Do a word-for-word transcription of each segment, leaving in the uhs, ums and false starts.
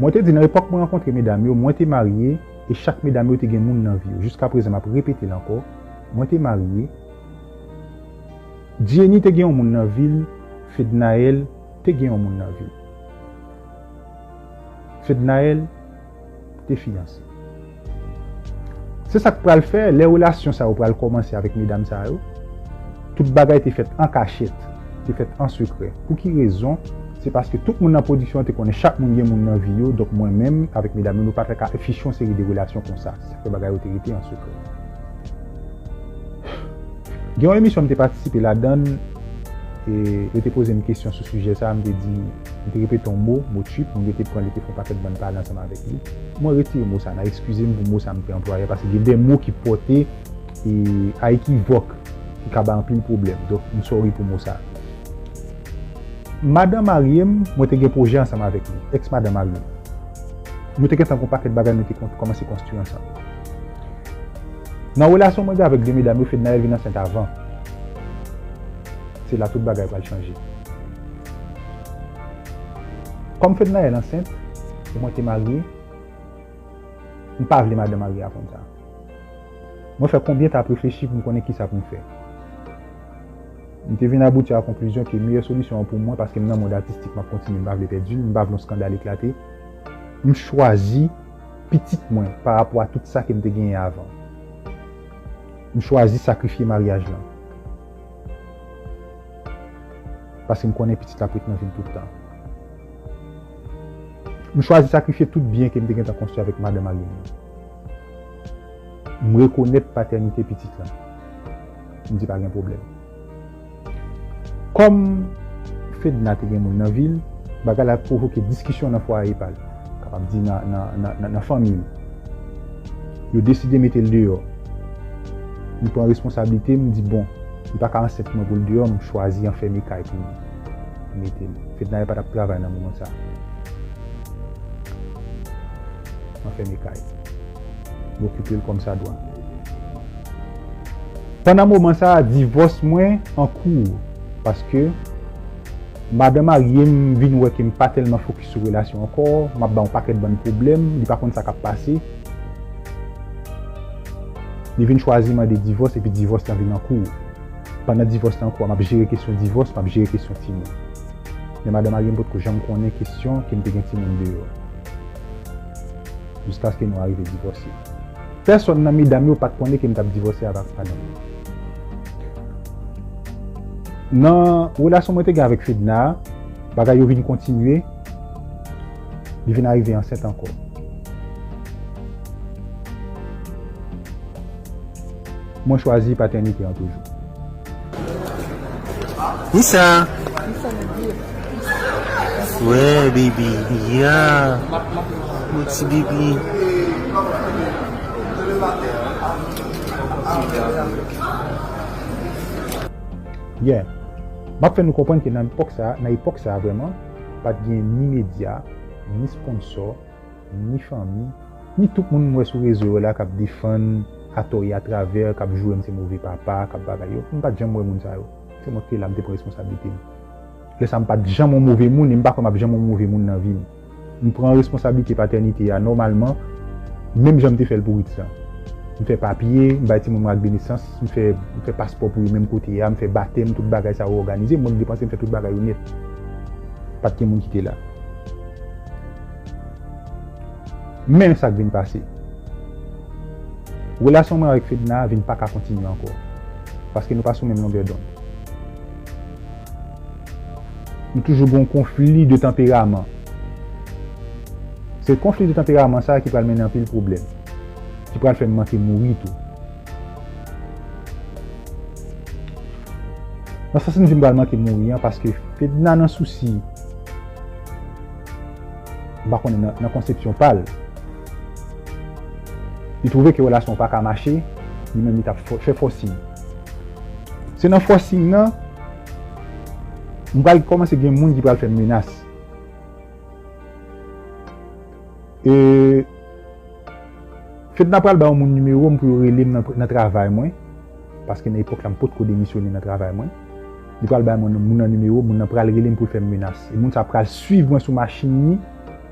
Mwen te di nan epòk mwen rankontre medam yo, mwen te marye, e chak medam yo te gen moun nan vi yo. Jiskaprezan, m ap repete l ankò, mwen te marye. Jenny te gen yon moun nan vi l, Fednaelle te gen yon moun nan vi l. Fednaelle te fiyanse. Se sa k pral fè, lè relasyon sa yo pral kòmanse avèk medam sa yo, tout bagay te fèt an kachèt, te fèt an sekrè. Pou ki rezon? Se paske tout moun nan pwodiksyon an te konnen chak moun gen moun nan vi yo, donk mwen menm avèk medam yo, nou pa t ka afiche yon seri de relasyon konsa. Se sa k fè bagay yo te rete an sekrè. Gen yon emisyon m te patisipe ladan l, e yo te poze m kesyon sou sijè sa a, m te di, m te repete yon mo, mo trip, m rete pran li, te fè yon pakèt bann pale ansanm avèk li. Mwen retire mo sa a, n a eskize m pou mo sa a m te anplwaye a, paske gen de mo ki pòte e, a ekivòk, ki ka bay anpil pwoblèm. Donk, m sorry pou mo sa a. Madan marye m, mwen te gen pwojè ansanm avèk li, èks madan marye m. Nou te gentan gen yon pakèt bagay nou te kon- kòmanse konstwi ansanm. Nan relasyon mwen gen avèk de medam yo, Fednaelle vin ansent avan. Se la tout bagay pral chanje. Kòm Fednaelle ansent, e mwen te marye, m pa vle madan marye a konn sa. Mwen fè konbyen t ap reflechi pou m konnen kisa pou m fè. M te vin abouti a konklizyon ke meyè solisyon an pou mwen, paske m nan mond atistik, m ap kontinye, m pa vle pèdi l, m pa vle yon eskandal eklate. M chwazi pitit mwen pa rapò a tout sa ke m te genyen avan. M chwazi sakrifye maryaj lan. Paske m konnen pitit la ap ret nan vi m tout tan. M chwazi sakrifye tout byen ke m te gentan konstwi avèk madan marye m nan. M rekonèt patènite pitit lan. M di pa gen pwoblèm. Kòm Fedna te gen moun nan vi l, bagay la pwovoke diskisyon nan fwaye pa l. Kapab di nan, nan, nan, nan, nan fanmi l. Yo deside mete l deyò. M pran responsablite, m di, bon, li pa ka ansent mwen pou l deyò, m chwazi anfème kay pou m mete l. Fednaelle pa t ap travay nan moman sa a. Anfème kay. M okipe l kòmsadwa. Pandan moman sa a, divòs mwen an kou, paske madan marye m vin wè ke m pa tèlman fokis sou relasyon ankò, m ap bay yon pakèt bann pwoblèm, li pa konn sa k ap pase. Li vin chwazi mande divòs, epi divòs lan vin an kou. Pandan divòs lan an kou a, m ap jere kesyon divòs, m ap jere kesyon timoun. Men madan marye m potko janm konnen kesyon ke m te gen timoun deyò. Jiskaske nou arive divòse. Pèsonn nan medam yo pa t konnen ke m t ap divòse avèk madanm mwen. Nan relasyon mwen te gen avèk Fedna a, bagay yo vin kontinye, li vin arive ansent ankò. Mwen chwazi patènite an toujou. Nisa. Wè, baby. Ya. Mon ti baby. Yeah. M ap fè nou konprann ke nan epòk sa, nan epòk sa vrèman, pa t gen ni medya, ni sponsò, ni fanmi, ni tout moun m wè sou rezo yo la k ap defann atò e atravè, k ap joure m se move papa, k ap bagay yo. M pa t janm wè moun sa yo. Se mwen ki te la, m te pran responsablite m. Lè sa a, m pa t janm yon move moun, e m pa kwè m ap janm yon move moun nan vi m. M pran responsablite patènite a nòmalman, menm jan m te fè l pou Ritz lan. M fè papye, m bay timoun mwen ak de nesans, m fè, m fè paspò pou yo menm kote a, m fè batèm, tout bagay sa yo òganize, mwen k depanse, m fè tout bagay yo nèt. Pa t gen moun ki te la. Men sa k vin pase. Relasyon mwen avèk Fedna vin pa ka kontinye ankò. Paske nou pa sou menm longè dond. Nou toujou gen yon konfli de tanperaman. Se konfli de tanperaman sa a ki pral mennen anpil pwoblèm. Ki pral fè m manke mouri tou. Nan sans m di m pral manke mouri an, paske Fedna nan sousi, m pa konnen nan, nan konsepsyon pa l, li twouve ke relasyon an pa ka mache, li menm li t ap fò- fè fòsing. Se nan fòsing nan, m pral kòmanse gen moun ki pral fè m menas. E Fedna pral ba yon moun nimewo m pou yo rele m nan, nan travay mwen, paske nan epòk la m potko demisyone nan travay mwen. Li pral bay mwen moun nan nimewo, moun nan pral rele m pou l fè m menas. E moun sa pral swiv mwen sou machin li,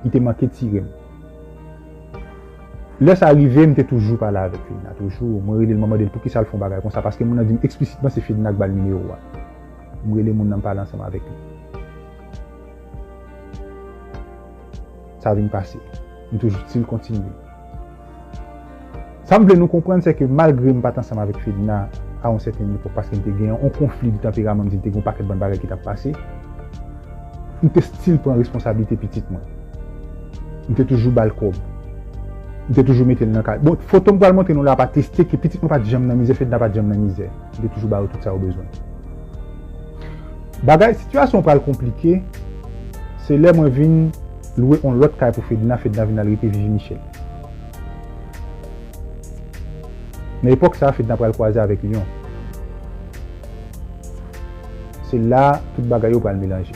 li te manke tire m. Lè sa rive, m te toujou pale avèk Fedna, toujou. Mwen rele l, mwen mande l poukisa l fè yon bagay konsa, paske moun nan di m eksplisitman se Fedna k ba l nimewo a. M rele moun nan, m pale ansanm avèk li. Sa vin pase. M toujou still kontinye. Sa m vle nou konprann, se ke malgre m pa t ansanm avèk Fedna a yon sèten epòk, paske m te gen yon konfli de tanperaman, m di m te gen yon pakèt bann bagay ki t ap pase, m te still pran responsablite pitit mwen. M te toujou ba l kòb. M te toujou mete l nan kay. Bon, foto m pral montre nou la pa teste ke pitit mwen pa t janm nan mizè, Fedna pa t janm nan mizè. M te toujou ba yo tout sa yo bezwen. Bagay, sitiyasyon pral konplike, se lè mwen vin lwe yon lòt kay pou Fedna, Fedna vin al rete Vivi Michel. Nan epòk sa, Fedna pral kwaze avèk Lyon. Se la tout bagay yo pral melanje.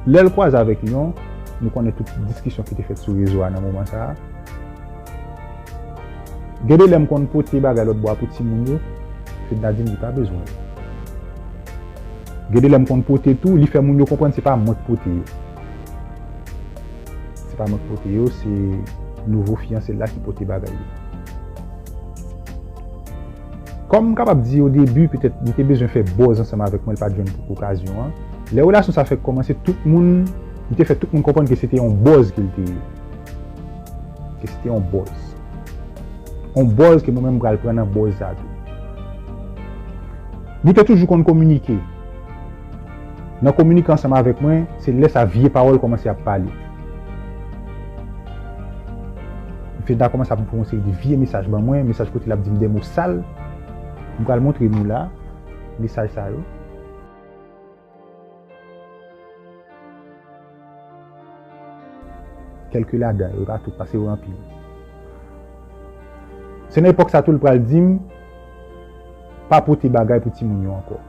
Lè l kwaze avèk Lyon, nou konnen tout diskisyon ki te fèt sou rezo a nan moman sa a. Gen de lè m konn pote bagay lòt bò a pou timoun yo, Fedna di m li pa bezwen yo. Gen de lè m konn pote tou, li fè moun yo konprann se pa mwen k pote yo. Se pa mwen k pote yo, se nouvo fiyanse l la ki pote bagay yo. Kòm m kapab di o debi, petèt, li te bezwen fè buzz ansanm avèk mwen, li pa t jwenn pou okazyon an. Lè relasyon sa fèk kòmanse, tout moun, li te fè tout moun konprann ke se te yon buzz ke l te ye. Ke se te yon buzz. Yon buzz ke mwen menm m pral pran nan buzz sa tou. Nou te toujou konn kominike. Nan kominike ansanm avèk mwen, se lè sa vye pawòl kòmanse ap pale. Fedna kòmanse ap voye yon seri de vye mesaj ban mwen, mesaj kote l ap di m de mo sal. M pral montre nou la, mesaj sa yo. Kèlke ladan yo, e pa tout, paske yo anpil. Se nan epòk sa tou l pral di m, pa pote bagay pou timoun yo ankò.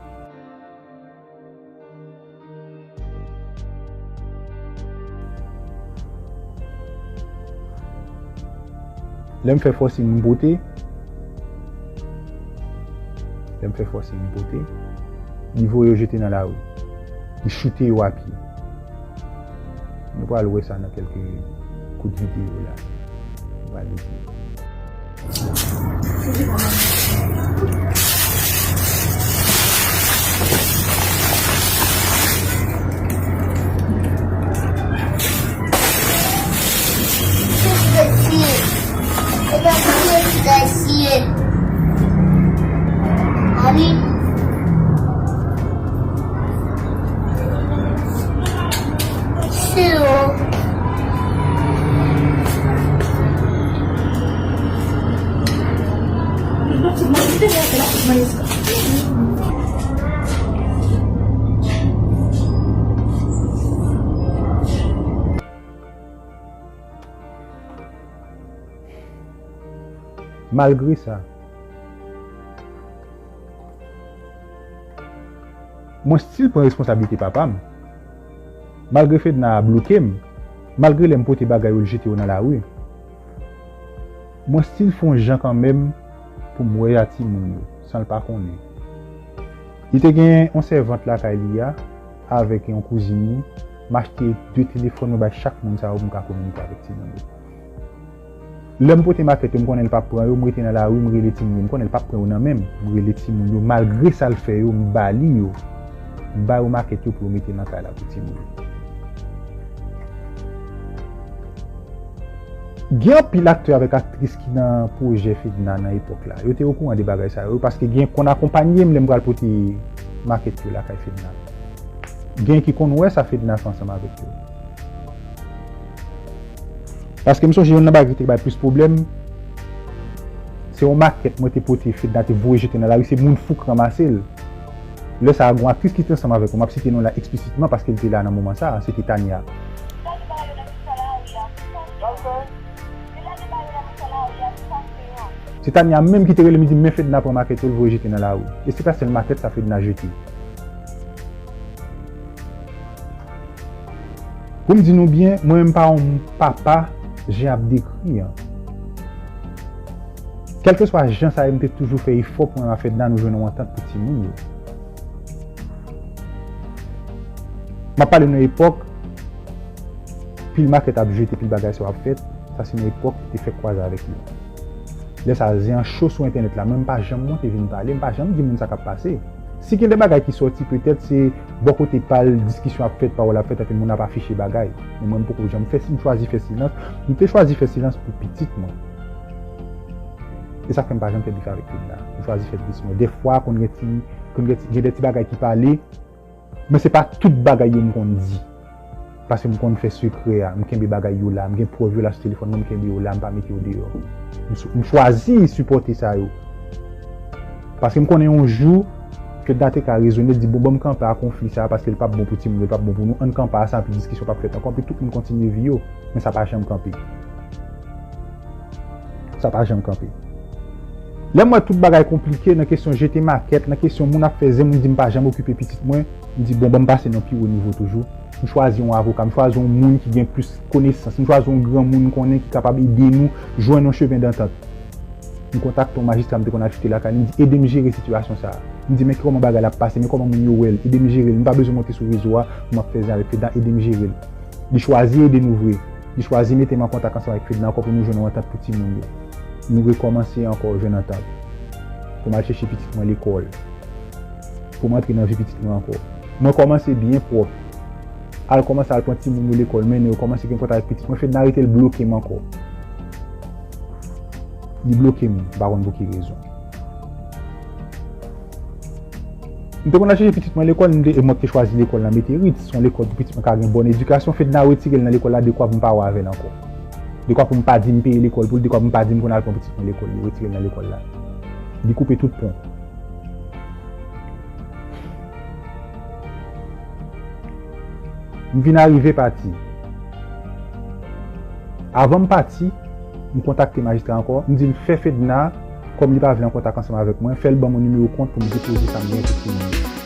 Lè m fè forcing, m pote. Lè m fè forcing, m pote. Li voye yo jete nan lari. Li choute yo a pye. Nou pral wè sa nan kèlke kout videyo la. Nou pral eseye. Malgre sa, mwen still pran responsablite papa m. Malgre Fedna bloke m, malgre lè m pote bagay yo, l jete yo nan lari, mwen still fè yon jan kanmenm pou m wè a timoun yo, san l pa konnen. Li te gen yon sèvant lakay li a, avèk yon kouzin li, m achte de telefòn, mwen bay chak moun sa yo pou m ka kominike avèk timoun yo. Lè m pote makèt yo, m konnen l p ap pran yo, m rete nan lari, m rele timoun yo, m konnen l p ap pran yo nan men m, m rele timoun yo, malgre sa l fè yo, m ba li yo, m ba yo makèt yo pou yo mete nan kay la pou timoun yo. Gen anpil aktè avèk aktris ki nan pwojè Fedna nan epòk la. Yo te okouran de bagay sa yo, paske gen konn akonpanye m lè m pral pote makèt yo lakay Fedna. Gen ki konn wè sa Fedna fè ansanm avèk yo. Paske m sonje youn nan bagay ki te bay plis pwoblèm, se yon makèt mwen te pote, Fedna te voye jete nan lari, se moun fou k ranmase l. Lè sa a, gon aktris ki te ansanm avèk mwen, m ap site non la eksplisitman paske l te la nan moman sa a, se te Tania. Se Tania menm ki te rele m, li di m, "Men Fedna pran makèt yo, l voye jete nan lari." E se pa sèl makèt sa Fedna jete. Pou m di nou byen, mwen menm pa yon papa jan ap dekri an. Kèlkeswa jan sa ye, m te toujou fè efò pou mwen ak Fedna nou jwenn yon antant pou timoun yo. M ap pale nan epòk, pil makèt ap jete, pil bagay sa yo ap fèt, sa se nan epòk ki te fèk kwaze avèk yo. Lè sa, zen an cho sou entènèt la, mwen m pa janm monte vin pale, m pa janm di moun sa k ap pase. Si gen de bagay ki sòti, petèt se bò kote pa l, diskisyon ap fèt, pawòl ap fèt, epi moun ap afiche bagay. Men mwen, m poko janm fè, m chwazi fè silans. M te chwazi fè silans pou pitit mwen. E sa fè m pa janm fè bif avèk Fedna. M chwazi fè bif mwen. Dèfwa, konn gen ti, konn gen ti, gen de ti bagay ki pale, men se pa tout bagay yo m konn di. Paske m konn fè sekrè a, m kenbe bagay yo la, m gen prèv yo la sou telefòn mwen, m kenbe yo la, m pa mete yo deyò. M, m chwazi sipòte sa yo. Paske m konnen yon jou, Fedna te ka rezone, di, "Bon, ban m kanpe a konfli sa a, paske l p ap bon pou timoun yo, l p ap bon pou nou, ann kanpe a sa, anpil diskisyon p ap fèt ankò, anpil tout moun kontinye vi yo." Men sa pa janm kanpe. Sa pa janm kanpe. Lè m wè tout bagay konplike nan kesyon jete makèt, nan kesyon moun ap fè zen, moun di m pa janm okipe pitit mwen, m di, "Bon, ban m pase nan pi wo nivo toujou." M chwazi yon avoka, m chwazi yon moun ki gen plis konesans, m chwazi yon granmoun m konnen ki kapab ede nou jwenn yon chemen dantant. M kontakte yon majistra m te konn al chite lakay li, m di, "Ede m jere sitiyasyon sa a." M di, "Men kòman bagay la ap pase, men kòman moun yo wè l, ede m jere l, m pa bezwen monte sou rezo a pou m ap fè zen avèk Fedna, ede m jere l." Li chwazi ede nou vre. Li chwazi mete m an kontak ansanm avèk Fedna ankò pou nou jwenn yon antant pou timoun yo. Nou rekòmanse ankò jwenn antant. Pou m al chèche pitit mwen lekòl. Pou m antre nan vi pitit mwen ankò. Mwen kòmanse byen pwòp. Al kòmanse al pran timoun yo lekòl, mennen yo kòmanse gen kontak ak pitit mwen. Fedna rete l bloke m ankò. Li bloke m, m pa konn pou ki rezon. M te konn al chèche pitit mwen lekòl, m te, e mwen ki te chwazi lekòl nan Meterit, se yon lekòl pou pitit mwen ka gen bòn edikasyon. Fedna retire l nan lekòl la, dekwa pou m pa wè avè l ankò. Dekwa pou m pa di m peye lekòl pou l, dekwa pou m pa di m konn al pran pitit mwen lekòl, li retire l nan lekòl la. Li koupe tout pon. M vin arive pati. Avan m pati, m kontakte majistra ankò, m di l fè Fedna, kòm li pa vle an kontak ansanm avèk mwen, fè l ban mwen nimewo kont pou m depoze sa m gen pou timoun yo.